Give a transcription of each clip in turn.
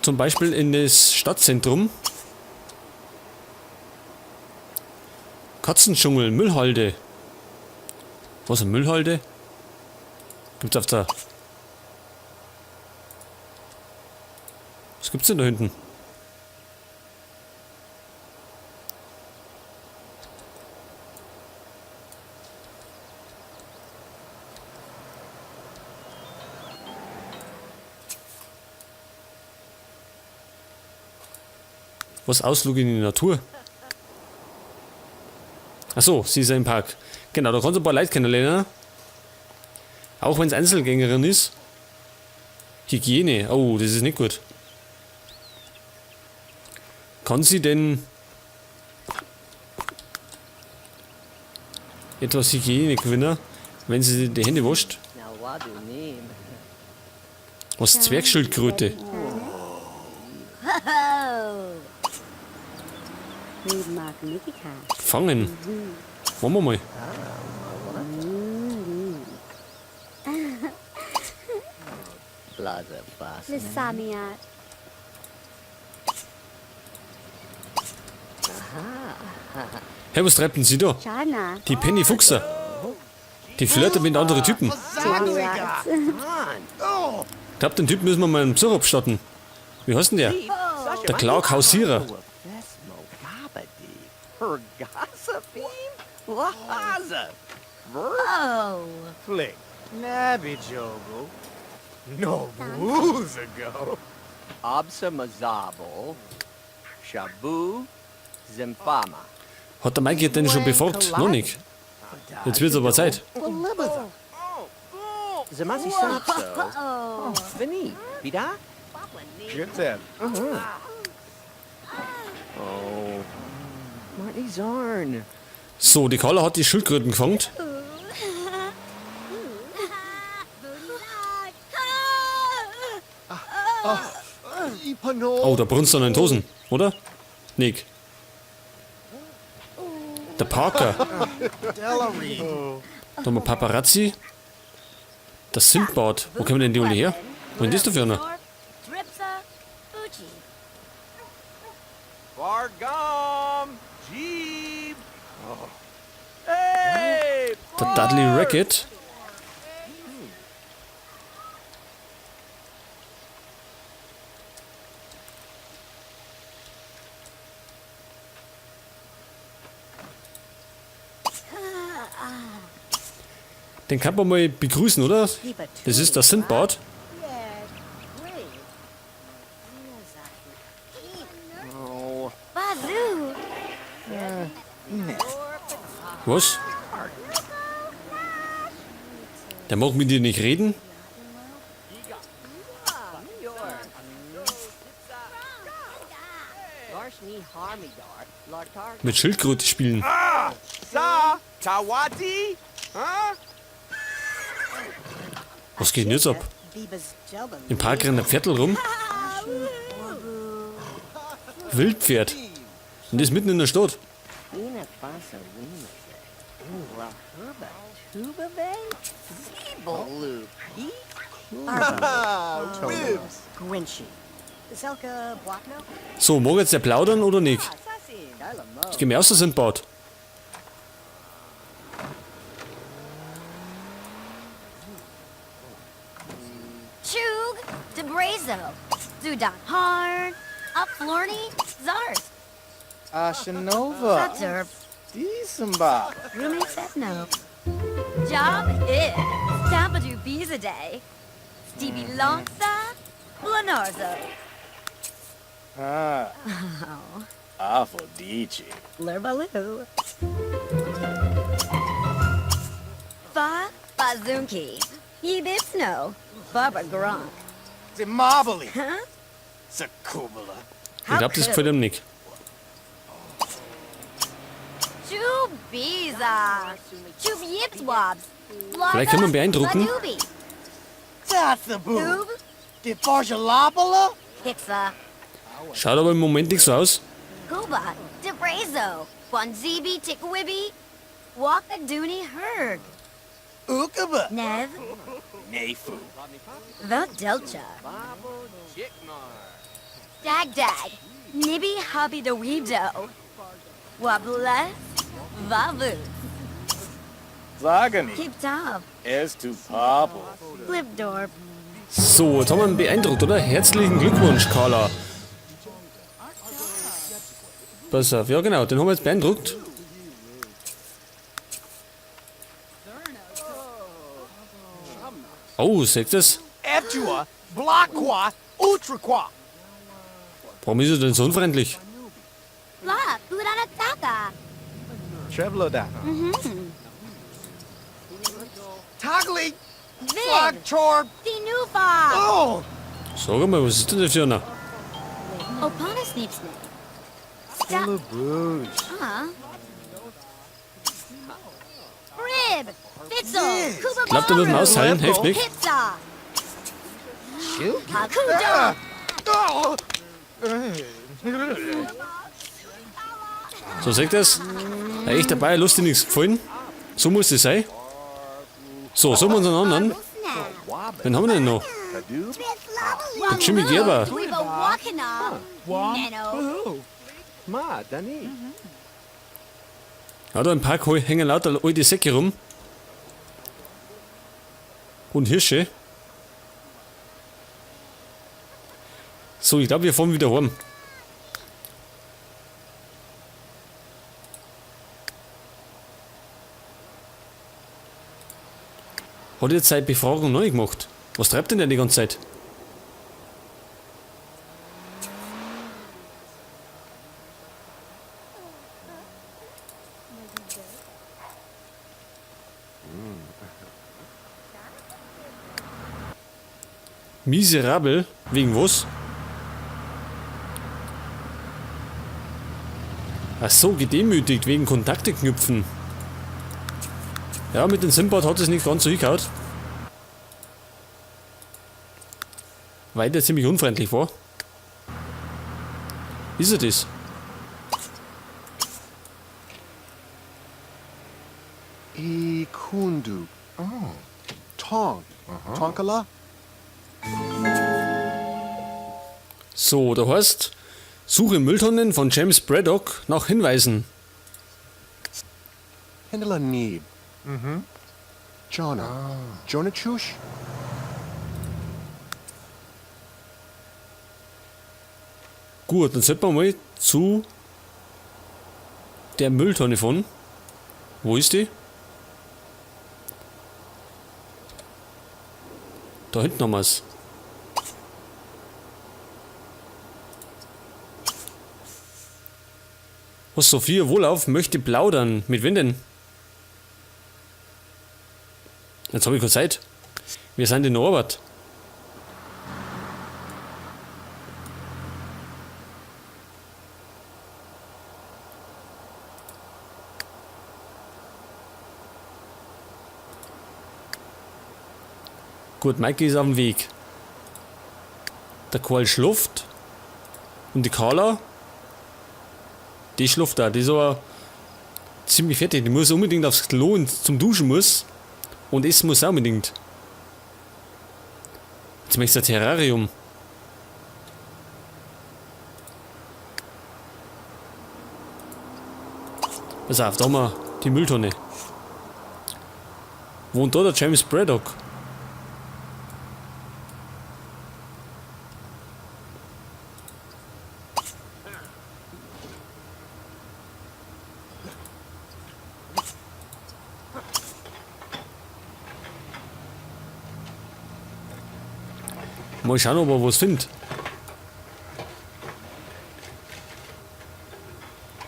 Zum Beispiel in das Stadtzentrum. Katzendschungel, Müllhalde. Was, eine Müllhalde? Gibt's auf der... Was gibt's denn da hinten? Was, Ausflug in die Natur? Achso, sie ist ja im Park. Genau, da kannst du ein paar Leute kennenlernen. Auch wenn's Einzelgängerin ist. Hygiene. Oh, das ist nicht gut. Kann sie denn etwas Hygiene gewinnen, wenn sie die Hände wascht? Was? Zwergschildkröte? Fangen. Wollen wir mal. Hey, was treibt denn sie da? Die Penny Fuchser. Die flirtet mit anderen Typen. Ich glaub, den Typen müssen wir mal einen Besuch abstatten. Wie heißt denn der? Der Clark Hausierer. Hat der Mikey denn schon befragt? Noch nicht. Jetzt wird's aber Zeit. So, die Carla hat die Schildkröten gefangen. Oh, da brunst er in den Hosen, oder? Nick. Der Parker. Da haben wir Paparazzi. Das Sindbad. Wo kommen denn die alle her? Wo ist das da für einer? Der Dudley Racket. Den kann man mal begrüßen, oder? Das ist der Sindbad. Was? Der mag mit dir nicht reden? Mit Schildkröte spielen. Was geht denn jetzt ab? Im Park rennt ein Pferdl rum. Wildpferd. Und das mitten in der Stadt. So, mag jetzt der plaudern oder nicht? Das geht mir aus, das Sindbad. Chug, Debrazo, Zudan Harn, Upflorny, Zart. Ashanova. Saturp. Decemba. Roommate said no. Job is Stabadu Bees a day. Stevie Lonsa, Blanarzo. Ah. Afodici. Lurbaloo. Fa Bazunki. Yibipsno. Barbara Gronk. Zimabali. Huh? Zakubala. Ich glaub, das gefällt ihm nicht. Chubiza. Chubiyipswabs. Vielleicht können wir ihn beeindrucken. Zathabu. Debarjalabala. Hixa. Schaut aber im Moment nicht so aus. Kuba. Debrazo. Wanzibi Tikwibi. Wakaduni Herg. Ukaba. Nev. Nefu. Veldelcha. Dag dag. Nibby hobby de weebdo. Wables. Vavu. Zagani. Keep top. Es tu Pablo. Flipdorp. So, jetzt haben wir ihn beeindruckt, oder? Herzlichen Glückwunsch, Carla. Pass auf, ja genau, den haben wir jetzt beeindruckt. Oh, seht das? Eftua. Blaqua. Utraqua. Warum ist er denn so unfreundlich? La. Buranataka. Trevloda. Tagli. Vid. Flagchor. Dinufa. Oh. Sag mal, was ist denn das für einer? Opana sneepsnip. Stop. Ah. Rib. Fitzel. Kuba. Glaubt er, wir müssen aushalten? Hilft nicht. Pizza. Ah. Hakudo. Oh. So, seht das? Ein echter Bayer, lustig nichts gefallen. So muss es sein. So, suchen wir uns einen anderen. Wen haben wir denn noch? Der Jimmy Gerber. Ma, Dani. Ja, da im Park hängen lauter alte Säcke rum. Und Hirsche. So, ich glaube, wir fahren wieder heim. Hat jetzt seine Befragung neu gemacht? Was treibt denn der die ganze Zeit? Miserabel? Wegen was? Ach so, gedemütigt wegen Kontakte knüpfen. Ja, mit dem Simbad hat es nicht ganz so hingehauen. Weil der ziemlich unfreundlich war. Ist er das? Ikundu. Oh. Tong. Tonkala? So, da heißt, suche Mülltonnen von James Braddock nach Hinweisen. Hendela Neeb. Mhm. Jonah. Jonah Chush? Gut, dann sollten wir mal zu der Mülltonne fahren. Wo ist die? Da hinten haben wir's. Was, Sophia Wohlauf möchte plaudern. Mit wem denn? Jetzt habe ich keine Zeit. Wir sind in Norbert. Gut, Maike ist auf dem Weg. Der Karl schläft. Und die Carla, die schläft da. Die ist aber ziemlich fertig. Die muss unbedingt aufs Klo und zum Duschen muss. Und essen muss auch unbedingt. Jetzt möchte ich ein Terrarium. Pass auf, da haben wir die Mülltonne. Wohnt da der James Braddock? Mal schauen, ob er was findet.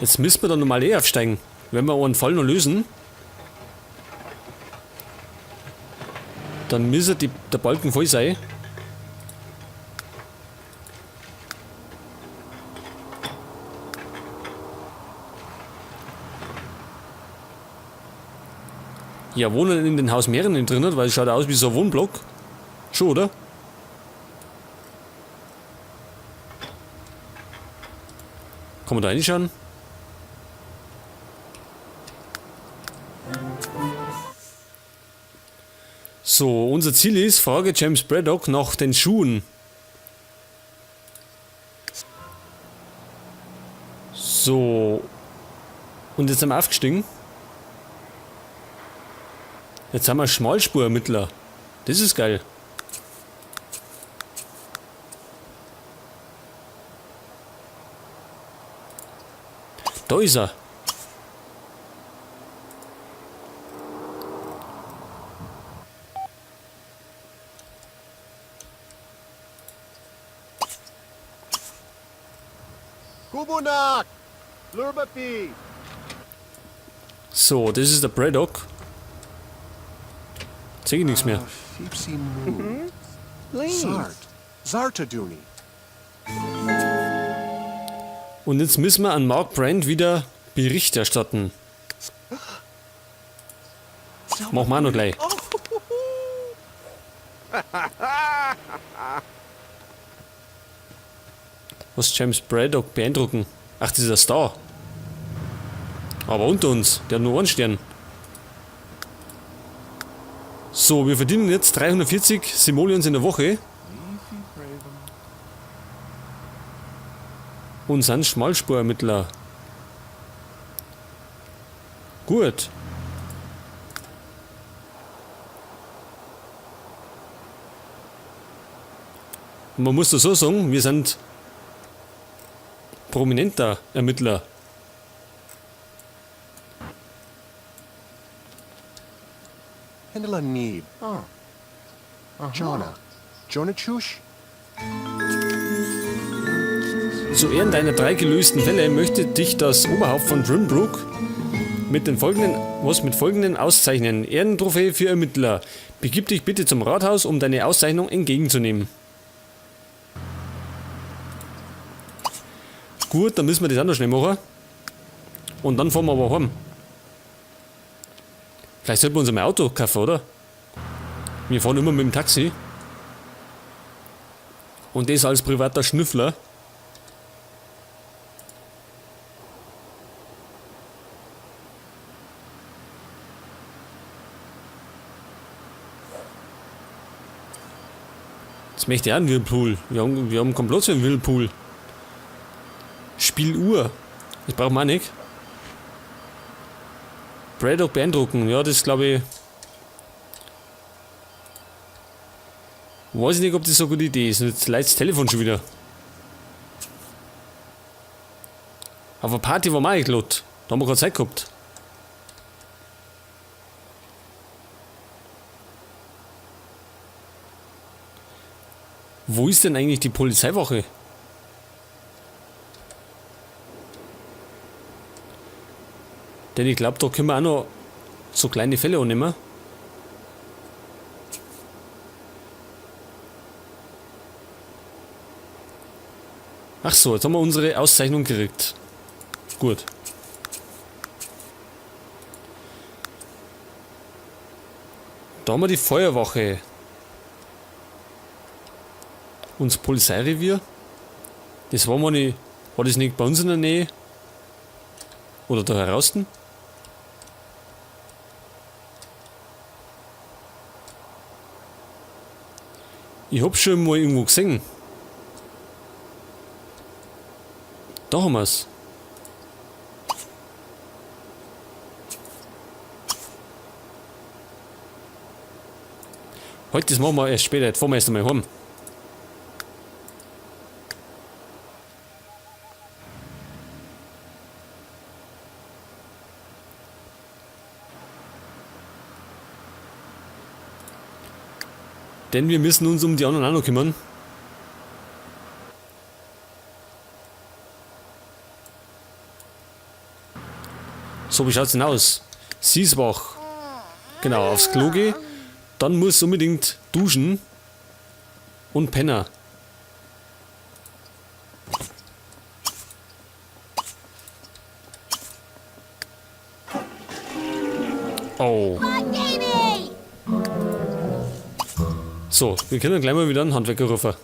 Jetzt müssen wir dann normal eh aufsteigen. Wenn wir einen Fall noch lösen, dann müsste der Balken voll sein. Ja, wohnen in dem Haus mehrere drin, weil es schaut aus wie so ein Wohnblock. Schon, oder? Kann man da reinschauen? So, unser Ziel ist, frage James Braddock nach den Schuhen. So. Und jetzt sind wir aufgestiegen. Jetzt haben wir Schmalspurermittler. Das ist geil. Da ist er. Kubunak! Lurbapi! So, das ist der Braddock. Sehe ich nichts mehr. Fipsi Mu. Zart. Zartaduni. Und jetzt müssen wir an Mark Brand wieder Bericht erstatten. Machen wir auch noch gleich. Was James Braddock beeindrucken. Ach, das ist ein Star. Aber unter uns, der hat nur einen Stern. So, wir verdienen jetzt 340 Simoleons in der Woche. Und sind Schmalspurermittler. Gut. Und man muss das so sagen, wir sind prominenter Ermittler. Hendela Neeb. Oh. Jonna. Jonachush? Zu Ehren deiner 3 gelösten Fälle möchte dich das Oberhaupt von Drimbrook mit den folgenden, was mit folgenden auszeichnen. Ehrentrophäe für Ermittler. Begib dich bitte zum Rathaus, um deine Auszeichnung entgegenzunehmen. Gut, dann müssen wir das auch noch schnell machen. Und dann fahren wir aber heim. Vielleicht sollten wir uns einmal ein Auto kaufen, oder? Wir fahren immer mit dem Taxi. Und das als privater Schnüffler. Jetzt möchte ich auch einen Whirlpool. Wir haben keinen Platz für einen Whirlpool. Spieluhr. Das brauchen wir auch nicht. Braddock beeindrucken. Ja, das glaube ich. Weiß ich nicht, ob das so eine gute Idee ist. Und jetzt leitet das Telefon schon wieder. Auf eine Party waren wir auch eingeladen. Da haben wir keine Zeit gehabt. Wo ist denn eigentlich die Polizeiwache? Denn ich glaub, da können wir auch noch so kleine Fälle annehmen. Ach so, jetzt haben wir unsere Auszeichnung gekriegt. Gut. Da haben wir die Feuerwache. Und das Polizeirevier. Das war mal nicht, war das nicht bei uns in der Nähe? Oder da heraus? Ich hab's schon mal irgendwo gesehen. Da haben wir's. Heute, das machen wir erst später. Jetzt fahren wir erst einmal heim. Denn wir müssen uns um die anderen auch noch kümmern. So, wie schaut's denn aus? Sie ist wach. Genau, aufs Klo geh. Dann muss unbedingt duschen. Und Penner. Oh. So, wir können gleich mal wieder einen Handwerker rufen.